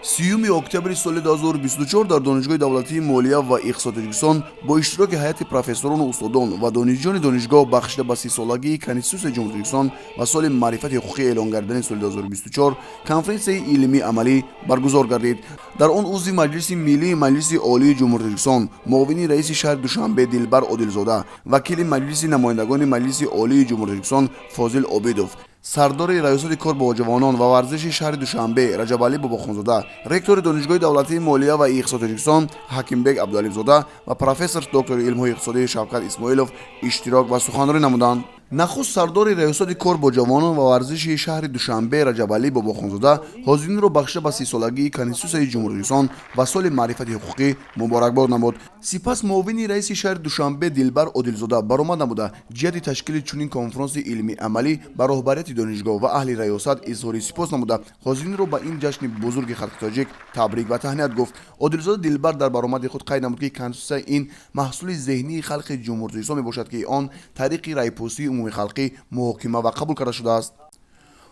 30 октябри соли 2024 дар Донишгоҳи давлатии молия ва иқтисоди Тоҷикистон бо иштироки ҳайати профессорону устодон ва донишҷӯёни донишгоҳ, бахшида ба 30-солагии Конститутсияи Ҷумҳурии Тоҷикистон ва соли маърифати ҳуқуқӣ эълон гардидани соли 2024, конференсияи илмии амалӣ баргузор гардид. Дар он узви Маҷлиси Миллии Маҷлиси Олии Ҷумҳурии Тоҷикистон, муовини раиси шаҳри Душанбе Дилбар Одилзода, вакили Маҷлиси намояндагони Маҷлиси Олии Ҷумҳурии Тоҷикистон Фозил Обидов, сардори Раёсати кор бо ҷавонон ва варзиши шаҳри Душанбе Раҷабалӣ Бобохунзода, ректори Донишгоҳи давлатии молия ва иқтисоди Тоҷикистон Ҳакимбек Абдуалимзода ва профессор, доктори илмҳои иқтисодӣ Шавкат Исмоилов иштирок ва суханронӣ намуданд. Нахуст сардори Раёсати кор бо ҷавонон ва варзиши шаҳри Душанбе Раҷабалӣ Бобохунзода ҳозиринро бахшида ба 30-солагии Конститутсияи Ҷумҳурии Тоҷикистон ва соли маърифати ҳуқуқӣ муборакбод намуд. Сипас муовини раиси шаҳри Душанбе Дилбар Одилзода баромад намуда, ҷиҳати ташкили чунин конфронси илмии амалӣ ба роҳбарияти донишгоҳ ва аҳли раёсат изҳори сипос намуда, ҳозиринро ба ин ҷашни бузурги халқи тоҷик табрик ва таҳният гуфт. Одилзода Дилбар дар баромади худ қайд намуд, ки Конститутсия ин маҳсули зеҳнии халқи Ҷумҳурии Тоҷикистон мебошад, ки он тариқи райпурсии умумихалқӣ муҳокима ва қабул карда шудааст.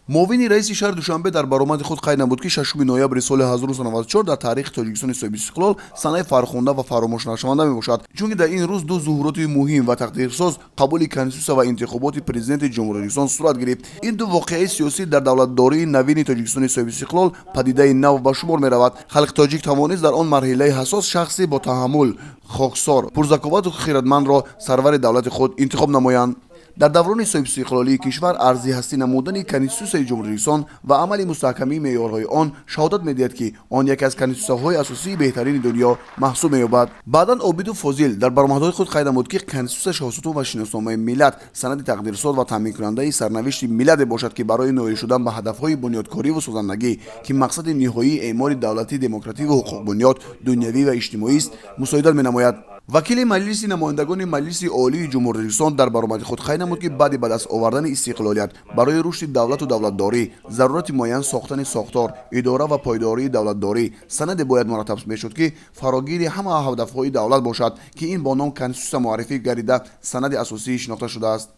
Муовини раиси шаҳри Душанбе дар баромади худ қайд намуд, ки 6 ноябри соли 1994 дар таърихи Тоҷикистони соҳибистиқлол санаи фархунда ва фаромӯшнашаванда мебошад, чунки дар ин рӯз ду зуҳуроти муҳим ва тақдирсоз, қабули Конститутсия ва интихоботи президенти Ҷумҳурии Тоҷикистон сурат гирифт. Ин ду воқеаи сиёсӣ дар давлатдории навини Тоҷикистони соҳибистиқлол падидаи нав ба шумор меравад. Халқи тоҷик тавонист дар он марҳилаи ҳассос шахсе бо таҳаммул, хоксор, пурзаковату хиратмандро сарвари давлати худ интихоб намоянд. Дар даврони соҳибистиқлолии кишвар арзи ҳастӣ намудани Конститутсияи Ҷумҳурии Тоҷикистон ва амали мустаҳкамии меъёрҳои он шаҳодат медиҳад, ки он яке аз конститутсияҳои асосии беҳтарини дунё маҳсуб меёбад. Баъдан Обиду Фозил дар баромадҳои худ қайд намуд, ки Конститутсия шоҳсутун ва шиносномаи миллат, санади тақдирсоз ва таъминкунандаи сарнавишти миллате бошад, ки барои ноил шудан ба ҳадафҳои бунёдкориву созандагӣ, ки мақсади ниҳоии эъмори давлати демокративу ҳуқуқбунёд, дунявӣ ва иҷтимоист, мусоидат менамояд. Вакили Маҷлиси намояндагони Маҷлиси Олии Ҷумҳурии Тоҷикистон дар баромади худ қайд намуд, ки баъди ба даст овардани истиқлолият барои рушди давлату давлатдорӣ, зарурати муайян сохтани сохтор, идора ва пойдории давлатдорӣ санаде бояд мураттаб мешуд, ки фарогири ҳама ҳадафҳои давлат бошад, ки ин бо ном Конститутсия муаррифӣ гардида, санади асосии шинохта шудааст.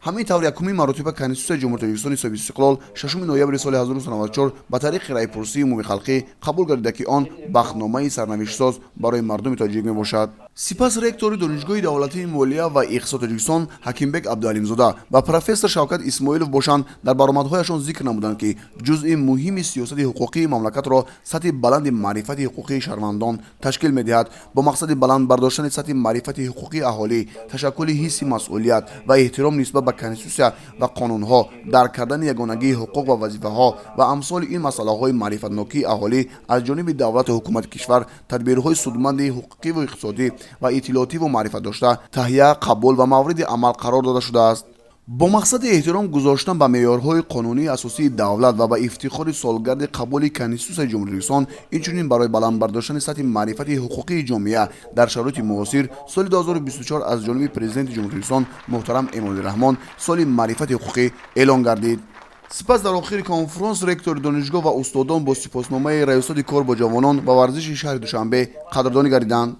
Ҳамин тавр, якумин маротиба Конститутсияи Ҷумҳурии Тоҷикистони соҳибистиқлол 6 ноябри соли 1994 ба тариқи райпурсии умумихалқӣ қабул гардида, ки он бахтномаи сарнавиштсоз барои мардуми тоҷик мебошад. Сипас ректори Донишгоҳи давлатии молия ва иқтисоди Тоҷикистон Ҳакимбек Абдуалимзода ва профессор Шавкат Исмоилов бошанд, дар баромадҳояшон зикр намуданд, ки ҷузъи муҳими сиёсати ҳуқуқии мамлакатро сатҳи баланди маърифати ҳуқуқии шаҳрвандон ташкил медиҳад. Бо мақсади баланд бардоштани сатҳи маърифати ҳуқуқии аҳолӣ, ташаккули ҳисси масъулият ва эҳтиром нисбат ба Конститутсия ва қонунҳо, дарк кардани ягонагии ҳуқуқ ва вазифаҳо ва амсоли ин масъалаҳои маърифатнокии аҳолӣ аз ҷониби давлату ҳукумати кишвар тадбирҳои судманди ҳуқуқиву иқтисодӣ ва иттилоотиву маърифатдошта таҳия, қабул ва мавриди амал қарор дода шудааст. Бо мақсади эҳтиром гузоштан ба меъёрҳои қонунии асосии давлат ва ба ифтихори солгарди қабули Конститутсияи Ҷумҳурии Тоҷикистон, инчунин барои баланд бардоштани сатҳи маърифати ҳуқуқии ҷомеа дар шароити муосир, соли 2024 аз ҷониби Президенти Ҷумҳурии Тоҷикистон муҳтарам Эмомалӣ Раҳмон соли маърифати ҳуқуқӣ эълон гардид. Сипас дар охири конфронс ректори донишгоҳ ва устодон бо сипосномаи Раёсати кор бо ҷавонон ва варзиши шаҳри Душанбе қадрдонӣ гардиданд.